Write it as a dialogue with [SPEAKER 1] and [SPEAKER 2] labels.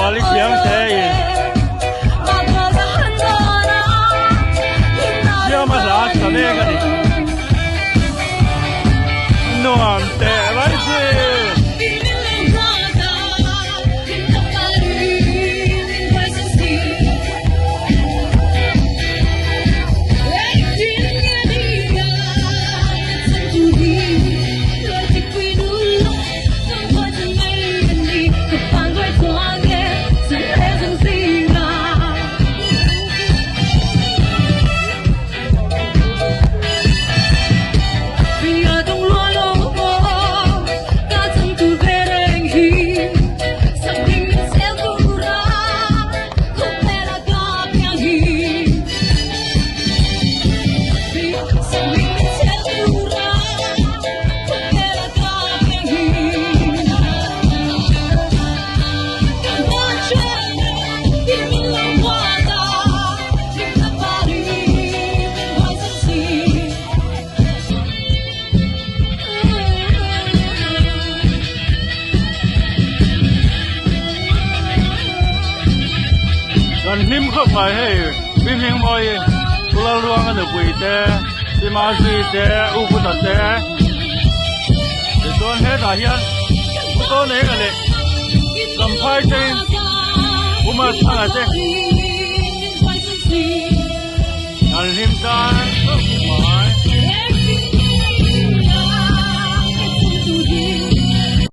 [SPEAKER 1] Zuali Khiangte in Siama hla tha mek a ni. Nuam teh mai thin. Kan hlim khawp mai hei Pi Hmingmawi Pu Lalruanga nupui te Pi Mazui te U Puta te tichuan hetah hian Pu Tawnenga leh Champhai te in Pu Masthanga te kan hlim tan khawp mai.